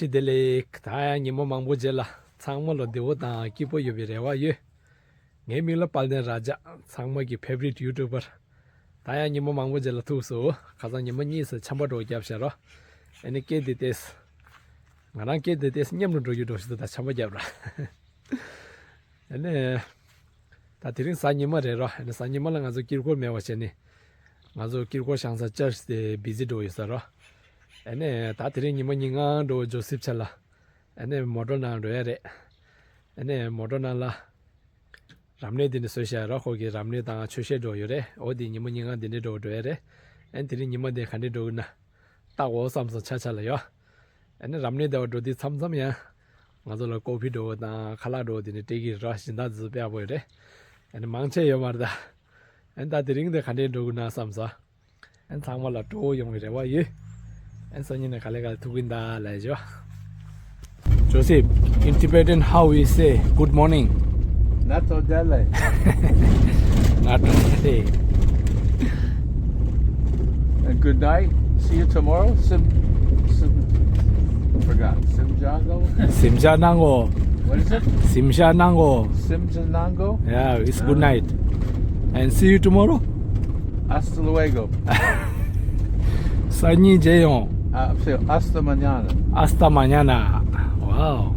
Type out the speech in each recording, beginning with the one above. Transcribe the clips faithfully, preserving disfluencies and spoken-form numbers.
བཀྲ་ཤིས་བདེ་ལེགས། ད་ཡང་ཉི་མ་མང་པོ་རྗེས་ལ་ཚང་མ་ལ་བདེ་པོ་དང་སྐྱིད་པོ་ཡོད་པའི་རེ་བ་ཡོད། ངའི་མིང་ལ་དཔལ་ལྡན་ར་ཇ། ཚང་མ་གི་ཕེབ་རིཊ་ཡུ་ཊུབ་པར། ད་ཡང་ཉི་མ་མང་པོ་རྗེས་ལ་ཐུག་སོང་། ཁ་སང་ཉི་མ་གཉིས་སུ་ཆམ་པ་འདྲ་བོ་བརྒྱབ་བཞག་རོ། ཨ་ནི་སྐད་འདི་ཏོག་ཙམ། ང་རང་སྐད་འདི་ཏོག་ཙམ་སྙོམས་འགྲོ་འགྲོ་རྒྱུ་འདྲ་བོ་ཞིག་འདུག་ད་ཆམ་པ་བརྒྱབ་ར། ཨ་ནི། ད་དེ་རིང་གཟའ་ཉི་མ་རེད་རོ། ཨ་ནི་གཟའ་ཉི་མ་ལ་ང་ཚོ་དཀྱིལ་འཁོར་མེད་པ་བྱས་ནས། ང་ཚོ་དཀྱིལ་འཁོར་བཞེངས་ས་ཅར་ཆི་དེ་བི་ཟི་འགྲོ་ཡོད་ས་རོ། ཨ་ནི་ད་དེ་རིང་ཉི་མ་ཉིན་གང་འགྲོ་ཇོ་སིབ་ཆ་ལ། ཨ་ནི་མོ་ཊ་ནང་འགྲོ་ཡ་རེད། ཨ་ནི་མོ་ཊ་ནང་ལ། རབ་གནས་དེ་འདྲ་བཟོས་བཞག་རོ། ཁོ་གི་རབ་གནས་དང་ཆོས་བཤད་འགྲོ་ཡོད་རེད། འོ་དེ་ཉི་མ་ཉིན་གང་དེ་འདྲ་འགྲོ་འགྲོ་ཡ་རེད། ཨ་ནི་དེ་རིང་ཉི་མ་དེ་ག་འདྲ་འགྲོ་གི་ན། ལྟ་འོ་བསམ་སོང་ཆ་ཆ་ལ་ཡོ། ཨ་ནི་རབ་གནས་ཟླ་བ་འགྲོ་དུས་མཚམས་མཚམས་ཡང་། ང་ཚོ་ལ་ཀོ་ཕི་འགྲོ་བ་དང་ཁ་ལག་འགྲོ་བ་དེ་འདྲ་སྤྲད་ཀྱི་རེད་ར། སྦྱིན་བདག་དེ་ཚོ་དཔེ་ཡག་པོ་ཡོད་རེད། ཨ་ནི་མང་ཆེ་ཡོད་མ་རེད་ད། ཨ་ནི་ད་དེ་རིང་དེ་ག་འདྲས་འགྲོ་གི་ན་བསམ་སོང་། ཨ་ནི་ཚང་མ་ལ་སྤྲོ་བོ་ཡོང་བའི་རེ་བ་ཡོད། ཨ་ནི་སང་ཉིན་ནས་ག་ལེ་ག་ལེ་ཐུག་གི་ཡིན་ད་ལབ་ཞོ། Joseph, in Tibetan, how we say good morning? Nato dele. Nato dele. And good night. See you tomorrow. Sim, Sim, forgot. Simjago? Simjanango. What is it? Simjanango. Simjanango? Yeah, it's good night. And see you tomorrow. Hasta luego. Sangni Jeon. Ah, sí, hasta mañana. Hasta mañana. Wow.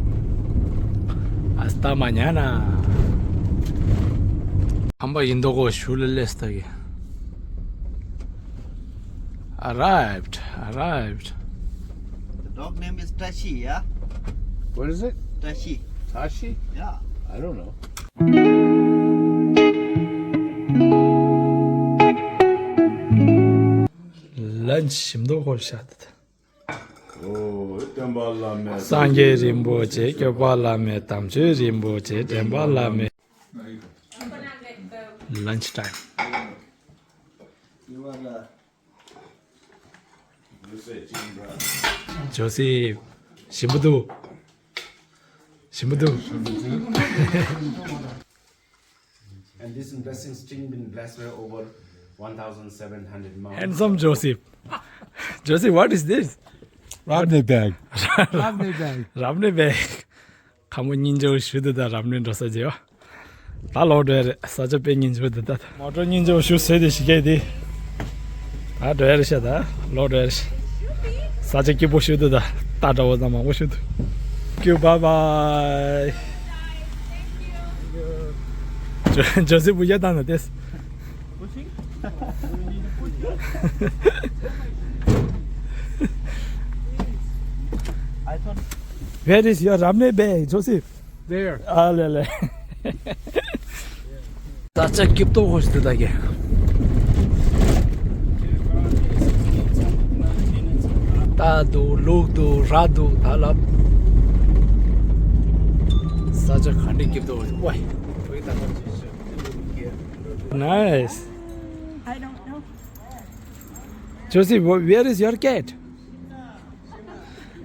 Hasta mañana. Hamba Indogo Shulelestagi. Arrived, arrived. The dog name is Tashi, yeah? What is it? Tashi. Tashi? Yeah. I don't know. Lunch ཞིམ་མདོག་ཁ་པོ་ཤ་སྟེ། ཨོ། སྟོན་པ་བླ་མའི། སངས་རྒྱས་རིན་པོ་ཆེ། སྐྱོབ་པ་བླ་མའི། དམ་ཆོས་རིན་པོ་ཆེ། འདྲེན་པ་བླ་མའི། Lunch time. ཇོ་སི། ཞིམ་པོ་འདུག་ཞིམ་པོ་འདུག And this blessing string been blessed by over one thousand seven hundred mountains. Handsome Joseph. Joseph, what is this? Ramne bag. Ramne bag. Ramne bag. ཁ་མོ་སྙིང་རྗེ་པོ་ཞུ་འདུག་ད་རབ་གནས་འགྲོ་ས་ཅིག་ཡོད། ད་ལོག་འགྲོ་ཡ་རེད། ས་ཆ་དཔེ་སྙིང་རྗེ་པོ་འདུག་ད། མོ་ཊ་སྙིང་རྗེ་པོ་ཞུ་ཟེར་དེ་ཞིག་གས་དེ། ད་འགྲོ་ཡ་རེད་ཤག་ད་ལོག་འགྲོ་ཡ་རེད་ཤག་ས་ཆ་སྐྱིད་པོ་ཞུ་འདུག་ད། རྟ་འདྲ་བོ་ཙམ་མང་པོ་ཞུ་འདུག Thank you, bye bye. ཇོ་སི་བུ་ཡ་ད་ན་དེས། Where is your རབ་གནས་bag, Joseph? There. ཨ་ལེ་ལེ། ད་ཆ་སྐྱིད་པོ་ཧོ་ཞིག་ད་གེ། ད་འདུག་ལུག་འདུག་ར་འདུག་ད་ལབ། ས་ཆ་ག་འདྲ་སྐྱིད་པོ་ཧོ་ཞིག་ཝའི། Nice. I don't know. Joseph, wh- where is your cat?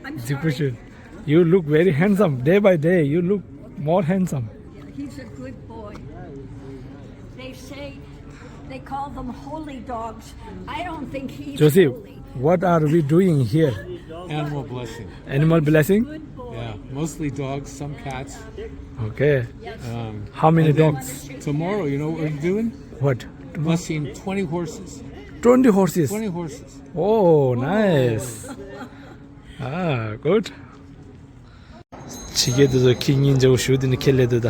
I'm sorry. You look very handsome. Day by day, you look more handsome. He's a good boy. They say, they call them holy dogs. I don't think he's Joseph, holy. What are we doing here? Animal blessing. Animal blessing? Good boy. Yeah, mostly dogs, some cats. Okay. Um, How many and then dogs? Tomorrow, you know what we're doing? What? Blessing twenty horses. Twenty horses. Twenty horses. Oh, nice. Ah, good. ཕྱི་རྒྱལ་དུ་ཚོ་ཁྱི་སྙིང་རྗེ་པོ་ཞུ་དེ་ནི་ཁྱི་ལས་དུ་ད།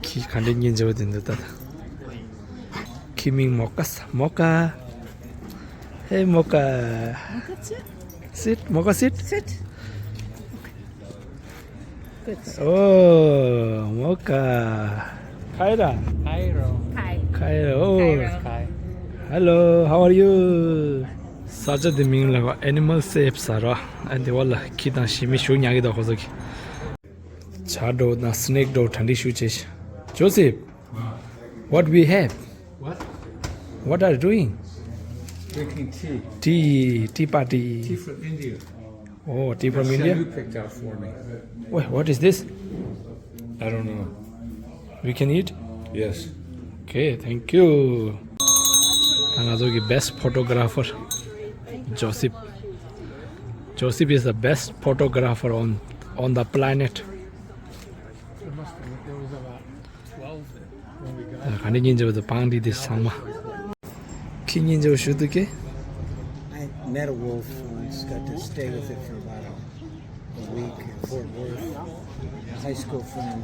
ཁྱི་ག་འདྲ་སྙིང་རྗེ་པོ་དེ་འདུག་ད། ཁྱི་མིང་མོ་ཀ་ས་མོ་ཀ Hey, Mocha. Sit, Mocha, sit. Sit. Good. Oh, Mocha. Kyra. Cairo. Hi. Cairo. Cairo. Hi. Hello, how are you? ས་ཆ་དེ་མིང་ལ་Animal Safe ཟེར་རོ། ཨ་དེ་བ་ལ་ཁྱི་དང་ཞི་མི་ཞུ་ཉག་གི་དོ་ཁོ་ཚོ་གི། བྱ་འདྲ་བོ་དང་སི་ནེག་འདྲ་བོ་གྲ་སྒྲིག་ཞུ་བྱེད་ཤག Joseph, what we have? What? What are you doing? Drinking tea. Tea, tea party. Tea from India. Oh, tea from That India? Shanu picked out for me. Wait, what is this? I don't know. We can eat? Yes. Okay, thank you. ད་ང་ཚོ་གི་best photographer Joseph. Joseph is the best photographer on, on the planet. ག་ནས་ཉིན་འཇོག་དུ་བང་རི་དེ་ཚང་མ། ཁྱི་ཉིན་འཇོག་ཞུ་དུ་ཀེ། I met a wolf once, got to stay with it for about a, a week in Fort Worth. High school friend.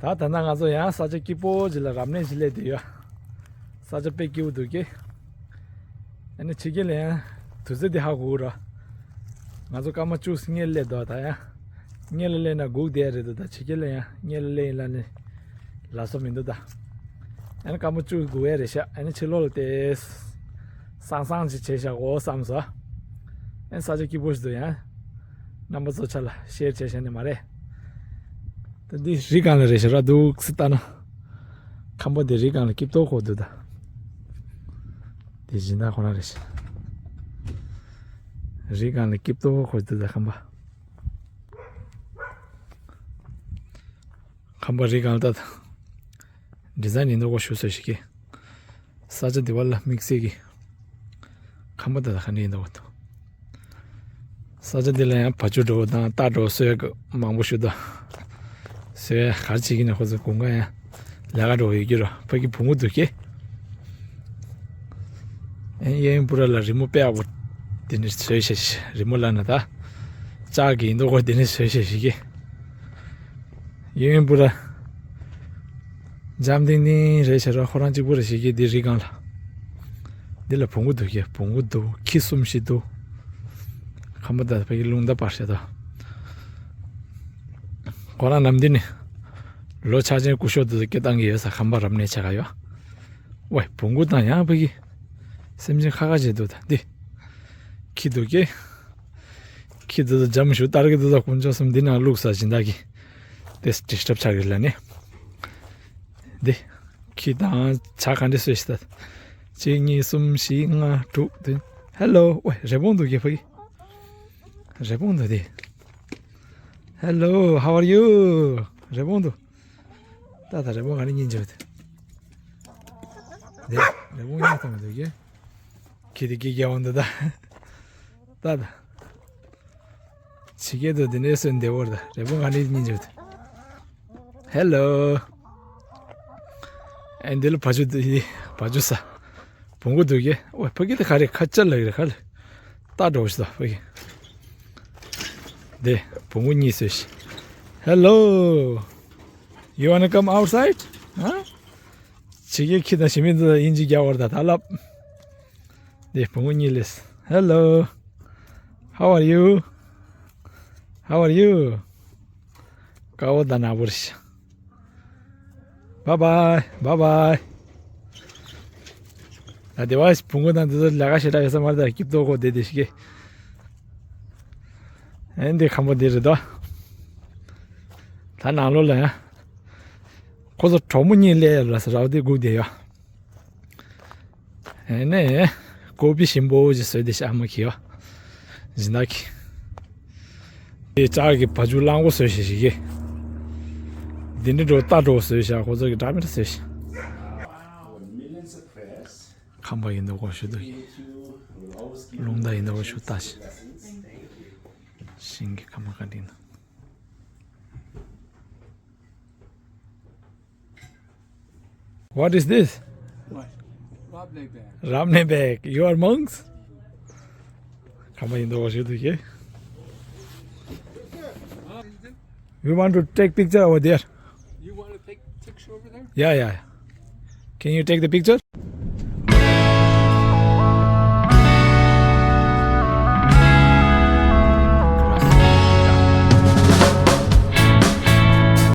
ད་ད་ན་ང་ཚོ་ཡང་ས་ཆ་སྐྱིད་པོ་ཅིག་ལ་རབ་གནས་ཅིག་སླེབས་བསྡད་ཡོད། ས་ཆ་དཔེ་སྐྱིད་པོ་འདུག་ཀེ། ཨ་ནི་ཕྱི་རྒྱལ་ལ་ཡང་དུས་ཚོད་འདི་ཧ་གོ་གི་ར། ང་ཚོ་སྐར་མ་བཅུ་སྔོན་སླེབས་འདུག་ད་ཡང་། སྔོན་ལ་སླེབས་ན་སྒུག་བསྡད་རེད་འདུག་ད་ཕྱི་རྒྱལ་ལ་ཡང་སྔོན་ལ་སླེབས་ཡིན་ལ་ནི་ལ་སོ་མི་འདུག་ད། ཨ་ནི་སྐར་མ་བཅུ་སྒུག་ཡ་རེད་ཤག་ཨ་ནི་ཕྱི་ལོགས་ལ་དེ་སང་སང་ཅིག་བྱས་ཤག་འོ་བསམ་སོང་། ཨ་ནི་ས་ཆ་སྐྱིད་པོ་ཞིག་འདུག་ཡང་། རྣམ་པ་ཚོ་ཆ་ལ་ཤེར་བྱས་ཤག་ནི་མ་རེད། ད་འདི་རི་སྒང་ལ་རེད་ཤག་ར་འདུག་སེ་ལྟ་ན། ཁང་པ་དེ་རི་སྒང་ལ་སྐྱིད་ཏོག་ཁོག་འདུག་ད། དེ་སྦྱིན་བདག་ཁོ་རང་རེད་ཤག་རི་སྒང་ལ་སྐྱིད་ཏོག་ཁོག་འདུག་ད་ཁང་པ། ཁང་པ་རི་སྒང་ལ་ལྟ་ད། ཌི་ཛའིན་ཡིན་མདོག་ཁ་པོ་ཞིག་བཟོས་ཤག་གི། ས་ཆ་དེ་བ་ལ་དམིགས་བསལ་གྱི་ཁང་པ་དེ་དག་ག་འདྲ་ཡིན་འདུག་ག། ས་ཆ་འདི་ལ་ཡང་བ་ཕྱུགས་འདྲ་བོ་དང་རྟ་འདྲ་བོ་གསོ་ཡག་མང་པོ་ཞིག་འདུག་གསོ་ཡག་ག་རེ་བྱེད་ཀྱི་ན་ཁོ་ཚོ་དགུན་ཁ་ཡང་ལས་ཀ་འདྲ་བོ་ཡོད་ཀྱི་རེད། ཕ་གི་བོང་གུ་འདུག་གི། ཨེ་གཡས་གཡོན་པུ་ར་ལ་རི་མོ་དཔེ་ཡག་པོ་དེ་འདྲ་བཟོས་ཤག་རི་མོ་ལབ་ན་ད་ལྕགས་ཀྱི་ཡིན་མདོག་ཁ་པོ་དེ་འདྲ་བཟོས་ཤག་ཞིག་གི། གཡས་གཡོན་པུ་ར། འཇམ་ཐིང་ཐིང་རེད་ཤག་ར། ཁོ་རང་གཅིག་པུ་རེད་ཤག་གི་འདི་རི་སྒང་ལ། འདི་ལ་བོང་གུ་འདུག་གི། བོང་གུ་འདུག་ཁྱི་གསུམ་བཞི་འདུག་ཁང་པ་དང་ཕ་གི་རླུང་རྟ་སྤར་ཤག་ད། ཁོ་རང་ནམ་དུས་ནི་ལོ་ཆ་ཆེན་སྐུ་ཞབས་དེ་ཚོ་སྐད་བཏང་གི་ཡོད་ས། ཁང་པ་རབ་གནས་བྱེད་ག་ཡོད། ཝེ་བོང་གུ་དང་ཡང་ཕ་གི་སེམས་ཅན་ཁ་ཁ་བྱེད་འདུག་ད་འདི། ཁྱི་འདུག་གི། ཁྱི་འདི་ཚོ་འཇམ་ཞུ་སྟར་གི་འདུག་ད་དཀོན་མཆོག་གསུམ་འདི་ནང་བླུགས་ས་སྦྱིན་བདག་གི། དེ་ཌི་སི་ཊབ་ཆགས་ཀྱི་ལ་ནི། འདི། ཁྱི་དང་བྱ་ག་འདྲ་བཟོས་ཤག་ད། གཅིག་གཉིས་གསུམ་བཞི་ལྔ་དྲུག་བདུན། Hello. ཝེ་རི་བོང་འདུག་གི་ཕ་གི། རི་བོང་འདུག་དེ། Hello, how are you? རི་བོང་འདུག་ད་ད་རི་བོང་ག་ནས་སྙིང་རྗེ་བ་དེ། དེ་རི་བོང་སྙིང་ཐང་འདུག་གི། ཁྱི་དེ་སྐད་རྒྱག་འོང་འདུག་ད། ད་ད། ཕྱི་རྒྱལ་དུ་དེ་འདྲའི་སོན་བདེ་བོར་ད་རི་བོང་ག་ནས་སྙིང་རྗེ་བ་དེ། Hello. ཨེ་འདི་ལ་བ་ཕྱུགས་འདུག་ཡི། བ་ཕྱུགས་ས། བོང་གུ་འདུག་གི། ཝེ་ཕ་གི་དེ་ག་རེ་ཁ་ལྕགས་ལ་གི་རེད་ག་ལེ། རྟ་འདྲ་བོ་ཞིག་ད་ཕ་གི། དེ་བོང་གུ་གཉིས་བཟོས་ཤག Hello. You wanna come outside? Huh? ཕྱི་རྒྱལ་ཁྱི་དང་ཞི་མི་ཚོ་དབྱིན་ཇི་རྒྱག་བར་ད་ད་ལབ། དེ་བོང་གུ་གཉིས་ལས། Hello. How are you? How are you? དཀར་པོ་དང་ནག་པོ་རེད་ཤག Bye bye, bye bye. ད་དེ་བ་བོང་གུ་དང་དེ་ཚོ་ལས་ཀ་ཞེ་དྲག་ཡོད་ས་མ་རེད། ད་སྐྱིད་ཏོག་ཁོག་བསྡད་བསྡད་ཤག་གི། ཨེ་འདི་ཁང་པ་འདི་རེད་དོ། ད་ནང་ལོགས་ལ་ཡང་། ཁོ་ཚོ་གྲོགས་མོ་གཉིས་སླེབས་ཡོད་ལ་ཟེར་ར་བ་དེ་སྒུག་བསྡད་ཡོད། ཨེ་ནས་ཀོ་པི་ཞིམ་པོ་ཞིག་བཟོས་ཏེ་ཤག་ཨ་མ་གིས་ཡོད། སྦྱིན་བདག་གིས། དེ་ལྕགས་ཀྱི་བ་ཕྱུགས་གླང་པོ་བཟོས་ཤག་ཞིག་གི། འདི་འདྲ་འགྲོ་རྟ་འགྲོ་བཟོས་ཤག་ཁོ་ཚོ་གི་འདྲ་མི་འདྲ་བཟོས་ཤག་ཁང་པ་ཡིན་མདོག་ཁ་པོ་ཞིག་འདུག་རླུང་རྟ་ཡིན་མདོག་ཁ་པོ་ཞིག་ལྟ་ཞིག་ཤིང་གི་ཁང་པ་ག་འདྲ་ཡིན་ན། What is this? What? Rabnebek. Rabnebek. You are monks? ཁང་པ་ཡིན་མདོག་ཁ་པོ་ཞིག་འདུག་གི། We want to take picture over there. You want to take picture over there? Yeah, yeah. Can you take the picture?